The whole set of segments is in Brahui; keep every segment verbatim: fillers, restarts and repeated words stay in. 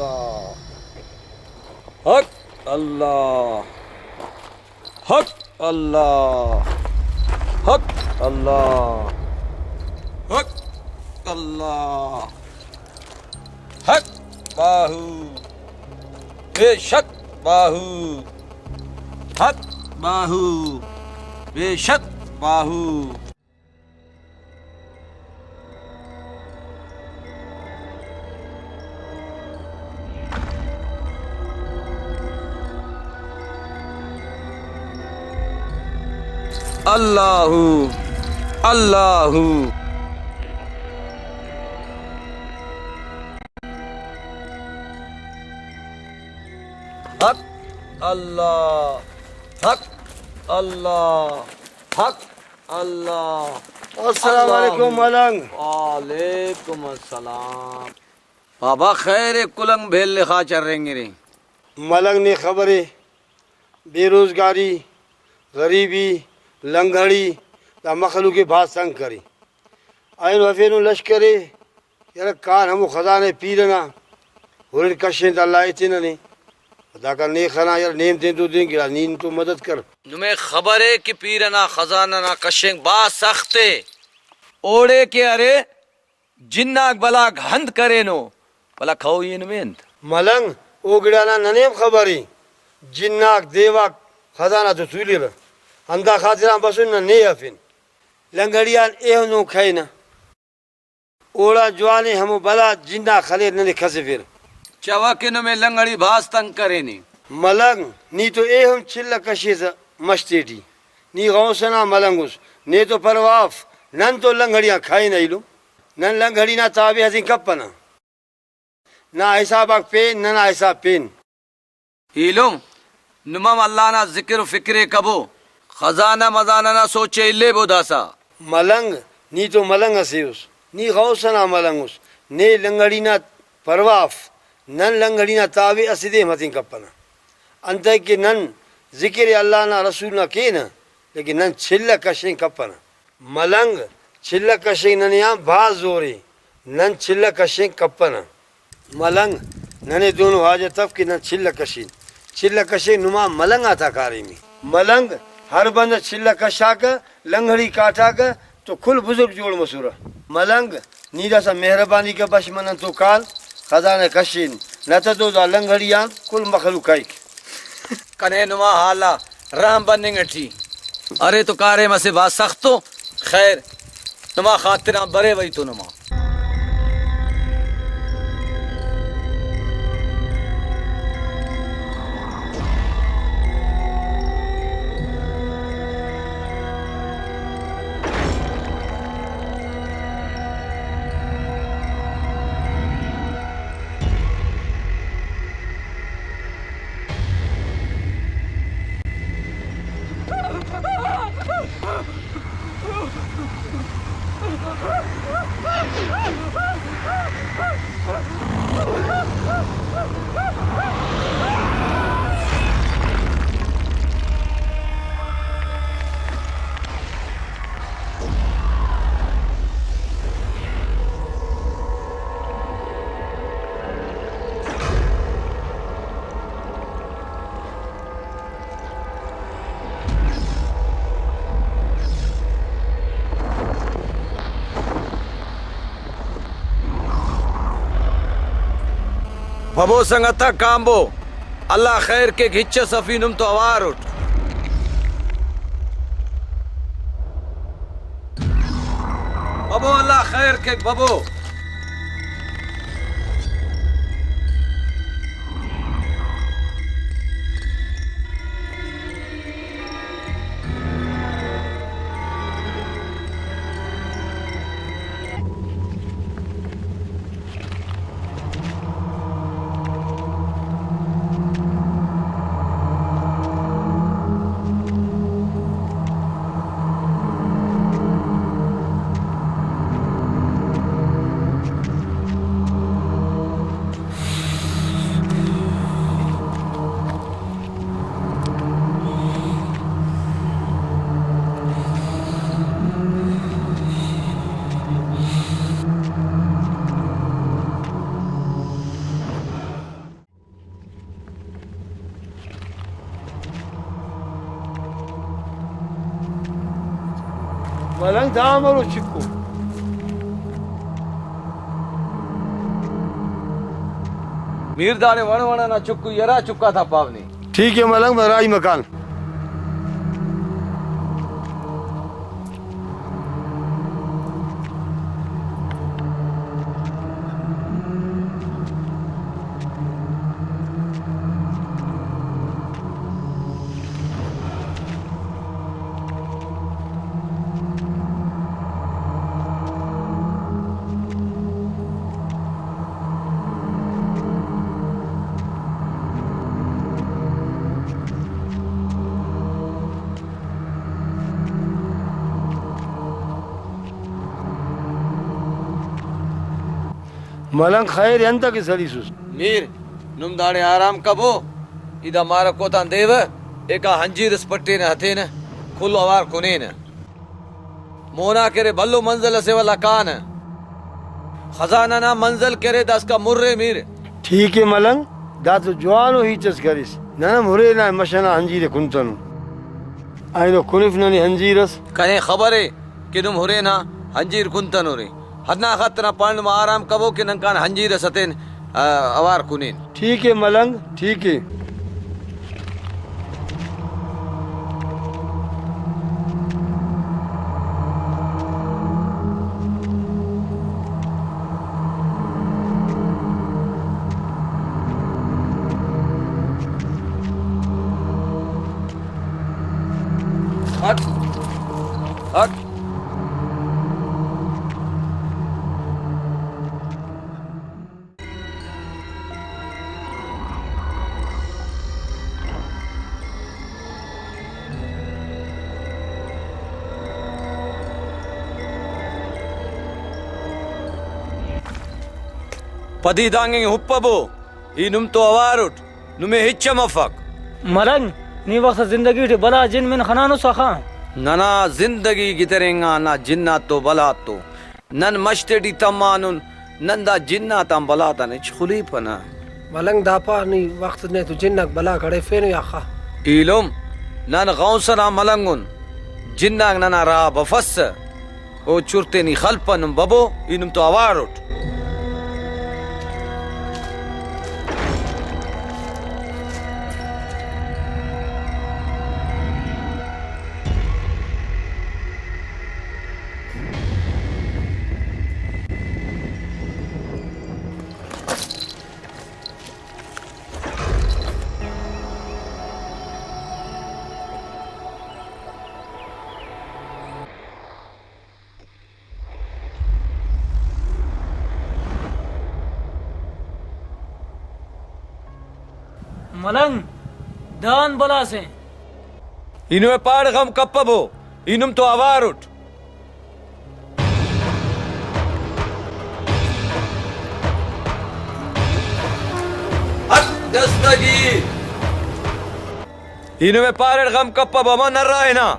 اللہ۔ حق اللہ۔ حق اللہ۔ حق اللہ۔ حق اللہ۔ حق باہو۔ بے شک باہو۔ حق باہو۔ بے شک باہو۔ اللہ، اللہ۔ حق اللہ، حق اللہ، حق اللہ۔ السلام علیکم ملنگ۔ وعلیکم السلام۔ بابا خیر ءِ، کلنگ بھیل لخا چرینگرے۔ ملنگ نے خبرے، بے روزگاری، غریبی، لنگڑی، دا مخلوق ءِ بھاز تنگ کرے۔ اینو ہرفینو لشکرے، یرا کان ہمو خزانہ ءِ پیر ئنا ہرن کشین تا اللہ ایتے ننے۔ داکان نے خنا یار نیم تین تو دین گڑا نی تو مدد کر۔ نمے خبر ءِ کہ پیر ئنا خزانہ نا کشینگ بھاز سخت ءِ۔ اوڑے کہ ارے جناک بلاک ہند کرینو، بلا کھو ای نمے انت؟ ملنگ، او گڑا نا ننے ہم خبر ءِ۔ جناک، دیواک خزانہ تو تولرہ۔ ہندا خاطران بسن نہ نے ہرفن۔ لنگڑی آن ایہن کھینہ۔ اوڑا جوان ءِ ہمو بلا جناک خلیر ننے کھسفر۔ چوا کہ نمے لنگڑی بھاز تنگ کرینے۔ ملنگ، نی تو ایہن چلہ کشیسہ مش تیٹی۔ نی غوث ئنا ملنگ اس، نے تو پرواہ اف، نن تو لنگڑی آن کھینہ ایلم۔ نن لنگڑی نا تابع ہتنگ کپنہ۔ نا حساب آک پین، ننا حساب پین۔ ایلم، نم ہم اللہ نا ذکر و فکر ءِ کبو، خزانہ مزانہ نا سوچ ءِ الیبو داسہ۔ ملنگ، نی تو ملنگ اسے اس، نی غوث ئنا ملنگ اس، نے لنگڑی نا پرواہ اف، نن لنگڑی نا تابع اسہ دے ہم ہتنگ کپنہ۔ انتئے کہ نن ذکر اللہ نا رسول نا کینہ، لیکن نن چلہ کشنگ کپنہ۔ ملنگ، چلہ کشنگ ننے آن بھاز زور ءِ، نن چلہ کشنگ کپنہ۔ ملنگ، ننے دونو حاجت اف کہ نن چلہ کشین۔ چلہ کشنگ نما ملنگ آتا کاریم ءِ۔ ملنگ، ہر بندغ چلہ کشاکہ، لنگڑی کاٹاکہ تو کل بزرگ جوڑ مسرہ۔ ملنگ، نی داسہ مہربانی کہ بش منن تو کال خزانہ کشین، نہ تہ تو دا لنگڑی آن کل مخلوق کائک۔ کنے نما حالا رحم بننگ ٹی ارے تو کاریم اسہ بھاز سخت ءُ۔ خیر، نما خاطر آن بریوئی تو نما۔ ببو سنگت آک کانبو، اللہ خیر کیک، ہچ اس افی نم تو اوار اٹ۔ ببو اللہ خیر کیک ببو۔ ملنگ، دا امرو چکو؟ میر، داڑے وڑ وڑ ئنا چکو ای ہرا چکا تا پاو نے۔ ٹھیک ہے ملنگ، میں راہی مکان۔ ملنگ، خیر انت کہ سلیسس؟ میر، نم داڑے آرام کبو، ای دا مارکو تان دیوہ، ایکا ہنجیر اس پٹینہ ہتینہ، کل اوار کنینہ۔ مونا کرے بھلو منزل اسے ولا کانہ۔ خزانہ نا منزل کرے داسکا مرے میر۔ ٹھیک ہے ملنگ، دا تو جوانو ہیت اس کریس۔ نن ہم ہرے نا مش ئنا ہنجیر ءِ کنتنن۔ اینو کنف ننے ہنجیر اس۔ کنے خبر ءِ کہ نم ہرے نا ہنجیر کنتنورے۔ ہندا خاطر آن پانہ نم آرام کبو کہ ننکان ہنجیر اس ہتین، آ، اوار کنین۔ ٹھیک ہے ملنگ، ٹھیک ہے۔ ہٹ۔ ہٹ۔ پدی دانگ انگ ہپبو، ای نم تو اوار اٹ، نمے ہچ ہم افک۔ ملنگ، نی وخت زندگی ٹی بلا جن من خنانس آخا؟ ننا زندگی گدرینگا نا جنات تو بلات تو۔ نن مش تیٹی تمانن، نن دا جنات آن بلاتان ہچ خلیپنہ۔ ملنگ، دا پا نی وخت نے تو جناک بلا کڑیفینو یا خا؟ ایلم، نن غوث ئنا ملنگ ان، جناک ننا راہ بفسہ۔ او چرتے نی خلپہ نم ببو، ای نم تو اوار اٹ۔ ملنگ، دان بلاسے۔ ای نمے پاڑ غم کپبو، ای نم تو اوار اٹ۔ حق دستگیر۔ ای نمے پاریٹ غم کپبو، امر نراہے نا۔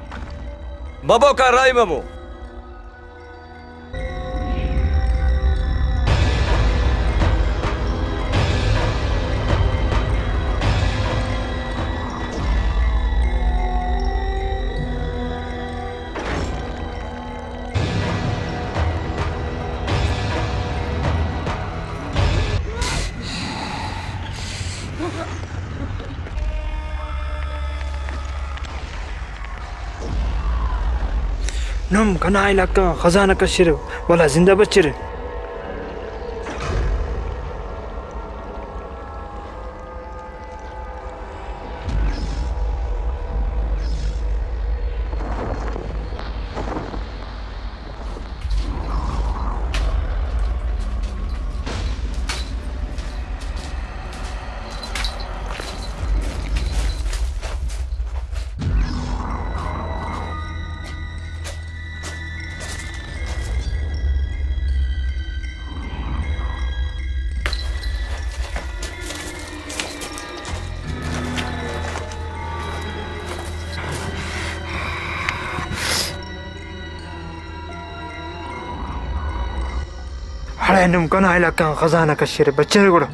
ببو کان راہی مبو۔ نم کنا علاقہ غان خزانہ کشرے، ولدا زندہ بچرے۔ اڑے نم کنا علاقہ غان خزانہ کشرے، بچرے گڑا۔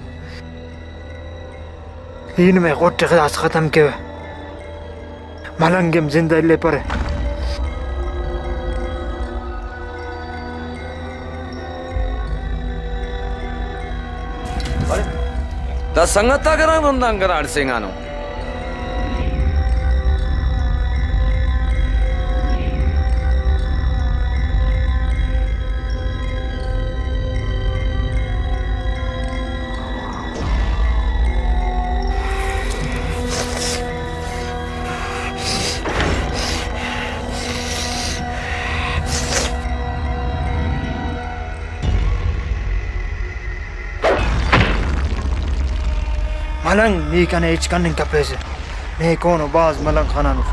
ای نمے غٹ خلاص ختم کیوہ۔ ملنگ ہم زندہ الیپرہ۔ دا سنگت آک ہرا رند آن گڑاڑسینگانو۔ ملنگ، نی کنے ہچ کننگ کپیسہ۔ نے کونو بھاز ملنگ خنانس۔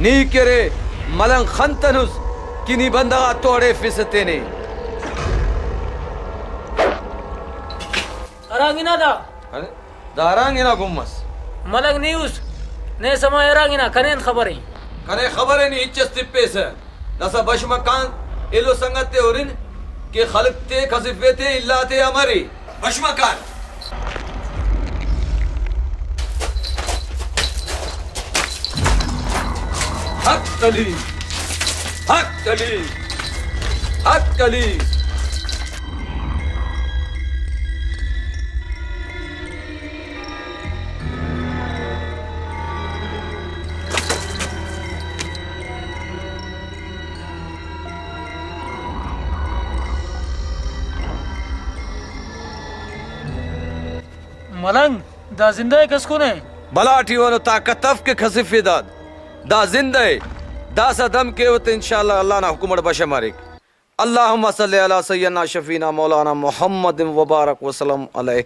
نی کہ ارے ملنگ خنتنس کہ نی بندغ آ تو اڑیفسہ تینے۔ ہرانگ ہنا دا۔ ارے، دا ہرانگ ہنا گم مس۔ ملنگ نی اس، نے سما ہرانگ ہنا، کنے انت خبر ءِ؟ کنے خبر ءِ نی ہچ اس تپیسہ۔ داسہ بش مکان ایلو سنگت تے ہرن کہ خلق تے کھسفے تے الا تے امرے۔ بش مکان۔ حق علی، حق علی، حق علی۔ ملنگ، دا زندہ ءِ کس کنے؟ بلا ٹی اونو طاقت اف کہ کھسفے داد۔ دا زندہ ءِ۔ داسہ دم کیوہ تہ انشاءاللہ اللہ نا حکم اٹ بشہ مریک۔ اللہم صل علی سیدنا شفیعنا مولانا محمد وبارک وسلم علیہ۔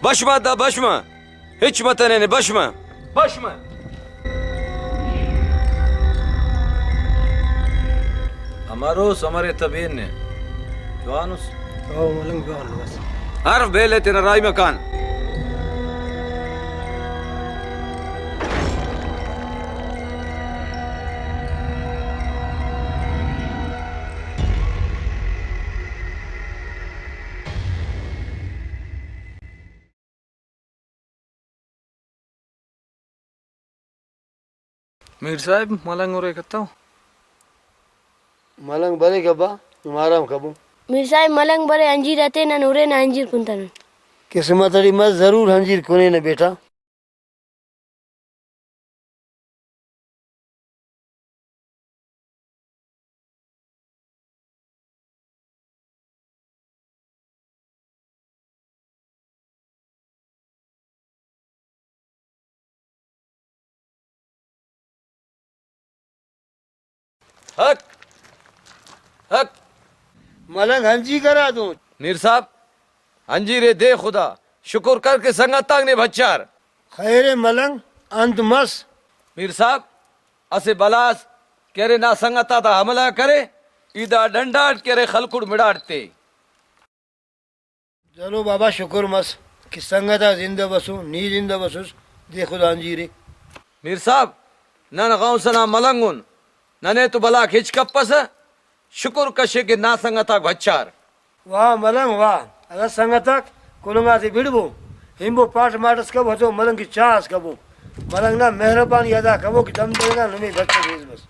بشمہ دا بشمہ۔ ہچ متنے نے، بش مہ۔ بش مہ۔ امروس امر ایتہ بین نے۔ جوان اس۔ او ملنگ جوان بس۔ ہر بیلہ تینا راہی مکان۔ میر صاحب، ملنگ ارے کتو؟ ملنگ بریک ابا، نم آرام کبو۔ میر صاحب، ملنگ برے، انجیر اتے، نن ارے نا انجیر کنتنن۔ قسمت اٹی مس، ضرور انجیر کنینہ بیٹا۔ حق، حق۔ ملنگ ہنجی کرا دون۔ میر صاحب، انجیرے دے خدا، شکر کر کہ سنگت آک نے بچار۔ خیر ملنگ، انت مس؟ میر صاحب، اسہ بلاس کہ ارے نا سنگت آتا حملہ کرے، ای دا ڈنڈاٹ کہ ارے خلکڑ مڑاٹ تے۔ چلو بابا، شکر مس کہ سنگت آک زندہ بسو، نی زندہ بسوس، دے خدا انجیرے۔ میر صاحب، نن غوث ئنا ملنگ ان، ننے تو بلاک ہچ کپسہ، شکر کشے کہ نا سنگت آک بچار۔ واہ ملنگ واہ، اگہ سنگت آک کلنگ آتے بڑبو، ہنبو پاٹ ماٹ اس کبو، ہتو ملنگ کہ چاہ اس کبو۔ ملنگ نا مہربانی ادا کبو کہ دم دننگ آن نمے بچفیس بس۔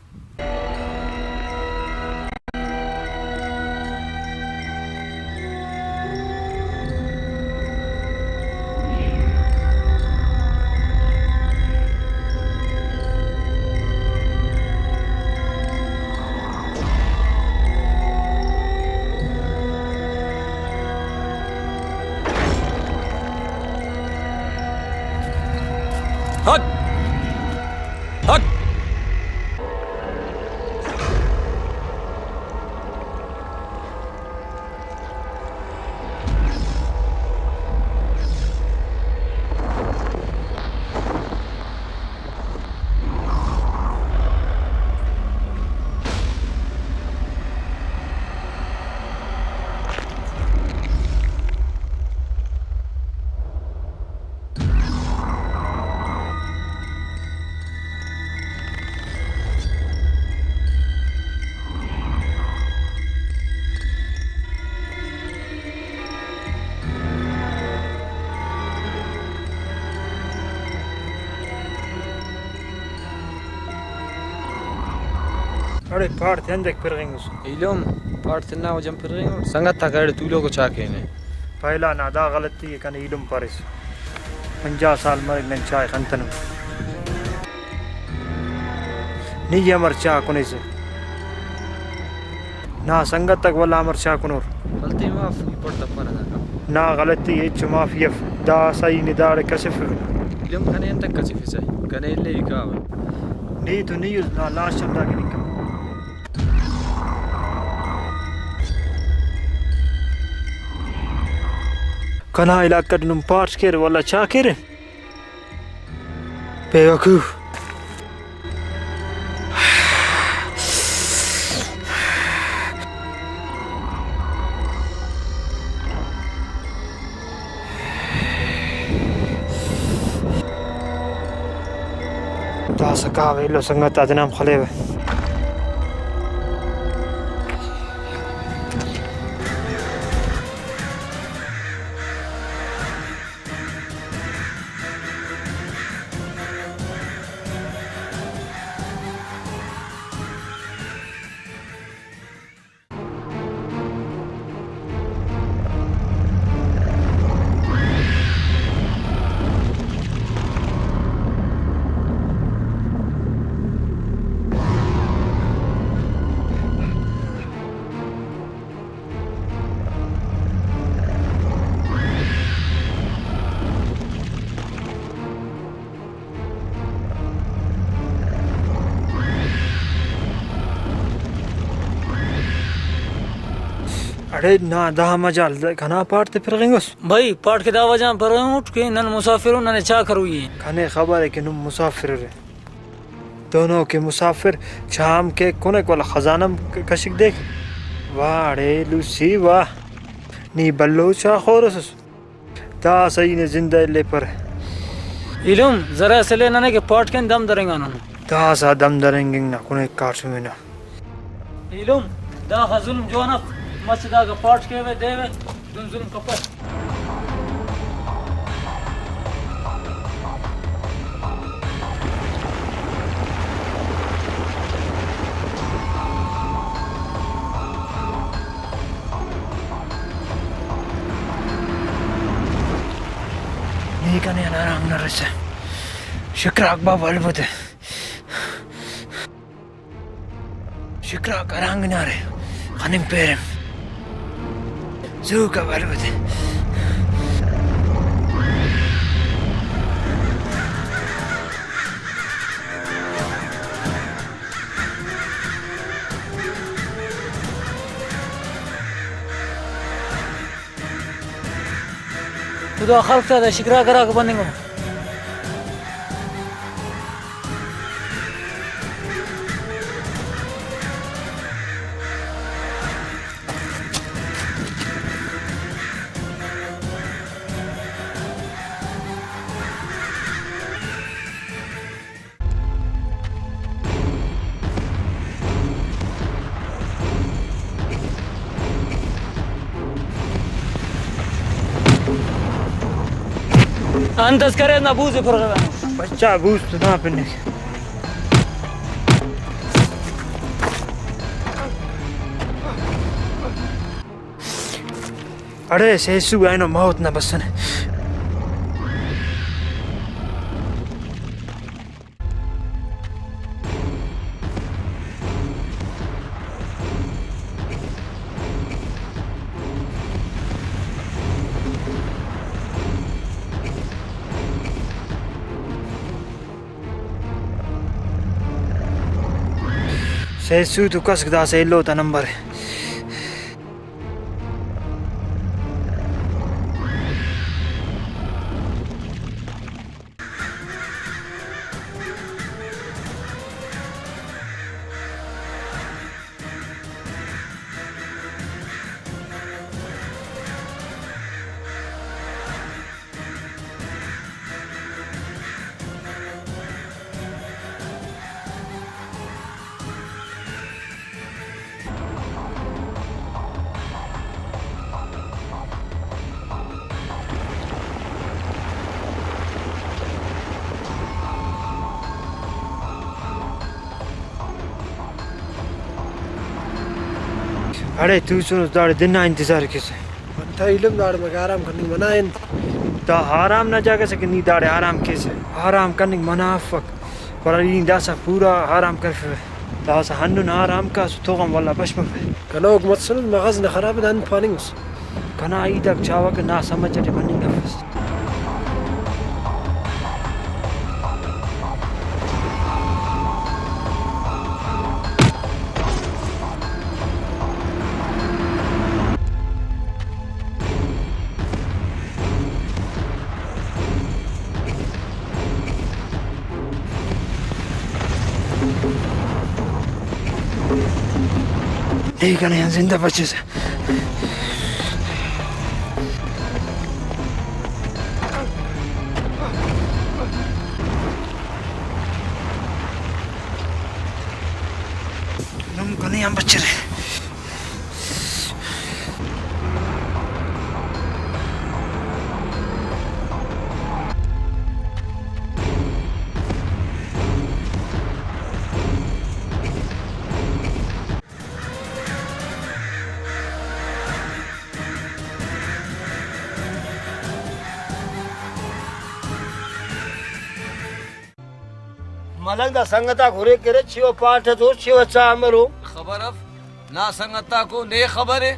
حق، حق۔ اڑے پاٹ تے انجک پرغنگس۔ ایلم، پاٹ تینا وجہ پرغنگ۔ سنگت آک اڑے تولوکو چا کینے۔ پہلا نا دا غلطی ءِ کنے ایلم پاریس۔ پنجاہ سال مریک نن چائے خنتنن۔ نی امر چا کنیسہ؟ نا سنگت آک ولا امر چا کنور؟ غلطی معاف، نی پڑ تپنہ داکا۔ نا غلطی ہچو معافی اف۔ دا سہی نے داڑے کسفوہ۔ ایلم کنے انتک کسفسہ؟ کنے الیوی کاوہ۔ نی تو نی اس نا لاش ہم دا گننگ کپہ۔ کنا علاقہ ٹی نم پاٹ کیرے ولا چا کیرے؟ بے وقوف۔ داسہ کاوہ ایلو سنگت آتے نام خلیوہ۔ اڑے نا، دا مجال کنا پاٹ تے پرغنگس۔ بھئی، پاٹ کے دا وجہ پرغنگٹ کہ نن مسافر ان، ننے چا کروئی اے۔ کنے خبر اے کہ نم مسافر ارے۔ دونو کہ مسافر چا ہم کیک کنک، ولا خزانہ ہم ک-، کشک دیک۔ واہ اڑے لوسی واہ، نی بھلو چا خور اسس۔ داسہ ای نے زندہ الیپرہ۔ ایلم، زرہ اسہ لے ننے کہ پاٹ کن دم درینگانن۔ داسہ دم درینگنگ نا کنے کاٹمے نا۔ ایلم، داخہ ظلم جوان اف، مچہ داکا پاٹ کیوہ، دیوہ، دن ظلم کپہ۔ نی کنے ہندا رنگ نہ رسہ۔ شکراک بابو البت۔ شکراک ہرانگ نارے خننگ پیرم۔ زوکا البت۔ خدا خلق تا دا شکراک ہراکہ بننگ ءُ۔ انت اس کرے نا بوز پر غیبا۔ بچہ بوز تو نا پنک۔ اڑے سیسو اینو موت نہ بسنے۔ سیسو تو کسک داسہ ایلو تا نمبر۔ اڑے توسنس داڑے دن آ انتظار کیسہ۔ انتئے ایلم داڑے مگہ آرام کننگ منع انت؟ دا آرام نا جاگہ سے کہ نی داڑے آرام کیسہ۔ آرام کننگ منع افک، پر ای داسہ پورا آرام کرفیوہ۔ داسہ ہندن آرام کاس تو غان ولدا بش مفے۔ کنا حکومت سنس مغز نہ خراب، دا انت پاننگس۔ کنا ہیت آک چاوہ کہ نا سمجھ اٹی بننگ افس۔ ای کنے آن زندہ بچسہ۔ نم کنے آن بچرے۔ ملنگ، دا سنگت آک ہرے کرے، چیو پاٹ ئتو، چیو چا مرو۔ خبر اف، نا سنگت آکو نے خبر ءِ؟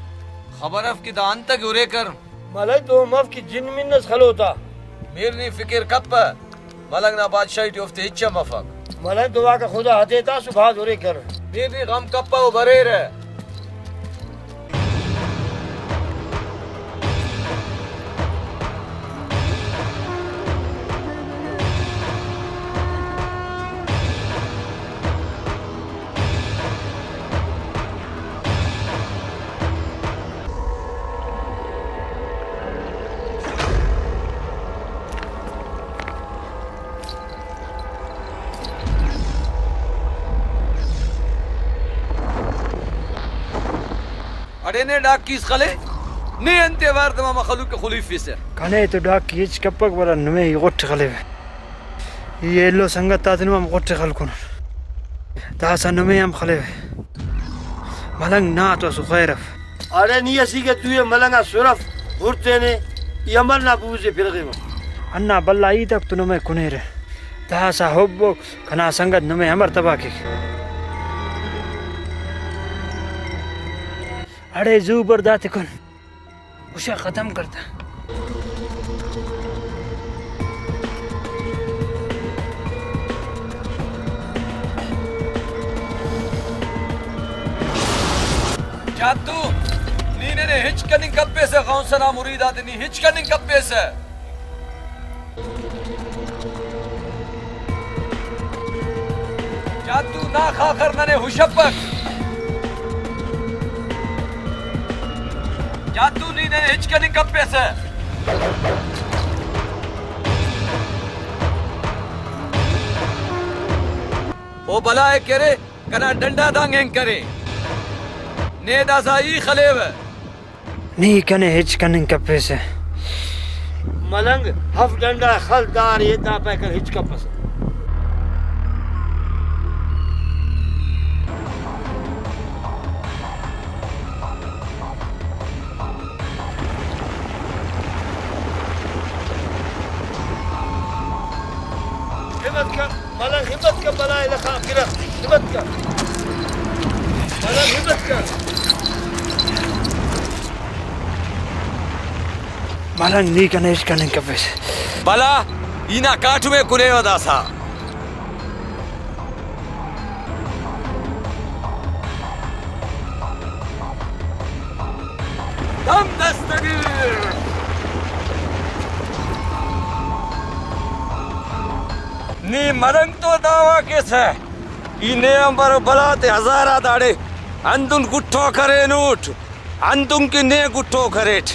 خبر اف کہ دا انت ئکہ ہرے کر۔ ملنگ، دو مف کہ جن من اس خلوتا۔ میر نی فکر کپہ، ملنگ نا بادشاہی ٹی اوفتے ہچ ہم مفک۔ ملنگ، دعا کہ خدا ہتیتاسو، بھاز ہرے کر۔ میر نی غم کپہ، او بریرہ۔ اڑے نے ڈاکیس خلے، نے انتے وار تما مخلوق ءِ خلیفسہ۔ کنے تو ڈاکی ہچ کپک، ولدا نمے ای غٹ خلیوہ۔ ای ایلو سنگت آتے نم ہم غٹ خلکنن۔ داسہ نمے ہم خلیوہ۔ ملنگ نا تو اسہ خیر اف۔ اڑے نی اسیکہ دوئے ملنگ آ سر اف، ہر تینے ای امر نا بوز ءِ پرغیوہ۔ ہندا بھلا ہیت آک تو نمے کنیرہ۔ داسہ حب اک کنا سنگت نمے امر تباہ کیک۔ اڑے زو بر داتے کن۔ ہشہ ختم کر تا۔ جاتو، نی ننے ہچ کننگ کپیسہ، غوث نا مرید آتے نی ہچ کننگ کپیسہ۔ جاتو نا خاخر ننے ہشپک۔ جاتو نی ننے ہچ کننگ کپیسہ۔ او بلا ءِ کہ ارے، کنا ڈنڈا دانگ اینگ کرے۔ نے داسہ ای خلیوہ۔ نی کنے ہچ کننگ کپیسہ۔ ملنگ، ہفت ڈنڈا خل دار ءِ، دا پائے کن ہچ کپسہ۔ ہمت کر۔ ملنگ ہمت کن، بلا ءِ لخا گرہ، ہمت کن۔ ملنگ ہمت کن۔ ملنگ نی کنے ہچ کننگ کپیسہ۔ بلا، ای نا کاٹم ءِ کنیوہ داسہ۔ دم دستگیر۔ نی ملنگ تو دعویٰ کیسہ، ای نے آنبار و بلا تے ہزار آ داڑے ہندن گٹو کرینٹ، ہندن کہ نے گٹو کریٹ۔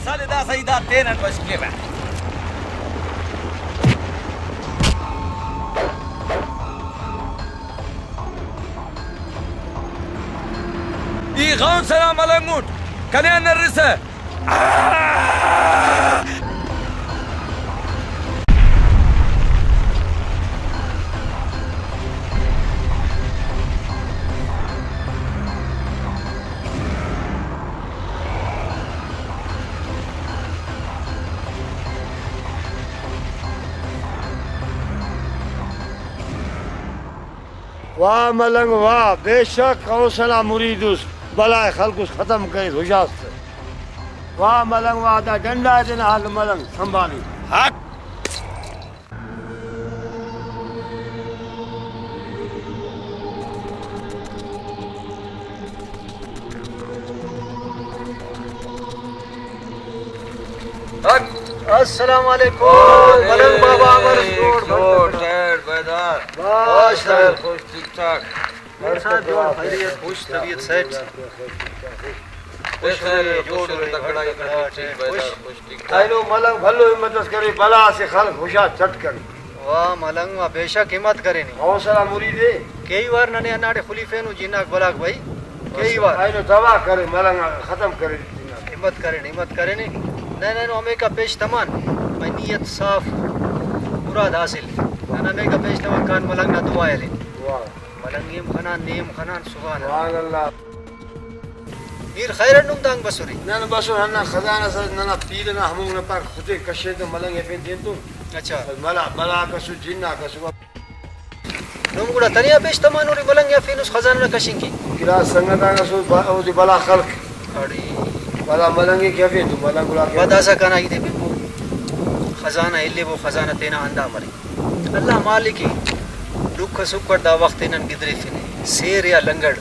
سال داسہ ای دا تینٹ بش کیوہ۔ سلام ملنگ اٹ، کنے آن نرسہ۔ واہ ملنگ واہ، بے شک حوصلہ مرید اس، بلائے خلق اس ختم کرے، ہشاس تہ۔ واہ ملنگ واہ، دا ڈنڈا ءِ تینا حال ملنگ سنبھالی۔ حق۔ السلام علیکم۔ وعلیکم۔ ملنگ بابا، امر جوڑ، جوڑ، خیر، بیدار۔ بس، خوش، خیر۔ خوش، ٹھیک ٹھاک۔ میر صاحب جوڑ، خیریت؟ خوش، طبیعت سیٹ؟ خوش، خیر، جوڑ، خوش، تکڑا، ٹھیک، بیدار، خوش۔ خوش، ٹھیک ٹھاک۔ اینو ملنگ بھلو ہمت اس کرے، بلا سے خلق خوشا چٹ کرے۔ واہ ملنگ واہ، بے شک ہمت کرینے۔ حوصلہ مرید ءِ۔ کیوی وار ننے ہنداڑے خلیفینو جناک بلاک بھائی۔ کیوی وار۔ اینو تباہ کرے، ملنگ ختم کرے جناک۔ ہمت کرینے، ہمت کرینے۔ نہ، نہ، نو ہمیکا پیش تمان۔ بھائی نیت صاف، مراد حاصل۔ نن ہمیکا پیش تمان کان ملنگ نا دعا ہلے۔ واہ۔ ملنگ ایم خنان، نیم خنان، سبحان اللہ۔ سبحان اللہ۔ میر خیر اٹ نم دانگ بسرے؟ نن بسر ہندا خزانہ سر، ننا پیرہ نا ہمو نا پار ختے کشین تو ملنگ ایفین تین تو۔ اچھا۔ ملا، ملاک اسو، جناک اسو۔ نم گڑا تنیا پیش تمانورے ملنگ ایفینس خزانہ نا کشنگ کن؟ گڑا سنگت آک اسو، با-، اودے بلا خلق۔ اڑے۔ بلا ملنگ ءِ کہ ایفین تو ملنگ گڑا کہ۔ با داسہ کنا ہیت ءِ بنبو۔ خزانہ الیبو، خزانہ تینا ہندا مرے۔ اللہ مالک ءِ۔ ڈکھ ئسک اٹ دا وخت ءِ نن گدریفنے۔ سیر یا لنگڑ۔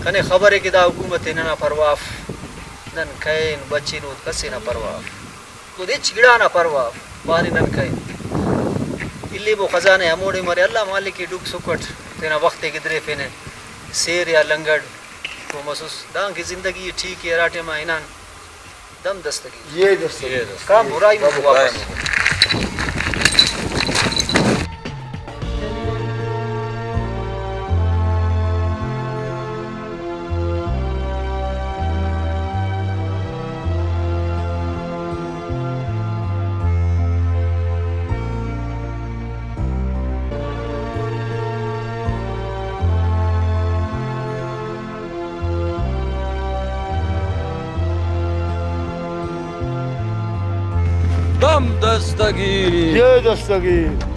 کنے خبر ءِ کہ دا حکومت ءِ ننا پرواہ اف۔ نن کئین بچین، اود کس ءِ نا پرواہ اف۔ اود ہچ گڑا نا پرواہ اف۔ بارے نن کئین۔ الیبو خزانہ ہموڑے مرے۔ اللہ مالک ءِ ڈکھ سکھ اٹ تینا وخت ءِ گدریفینے۔ سیر یا لنگڑ تو مسس۔ دانکہ زندگی ٹھیک ءِ، ہرا ٹائما ہنان دم دستگی۔ یہ دستگی۔ کان برائی مبو واپس۔ دم دستگیر۔ یہ دستگیر۔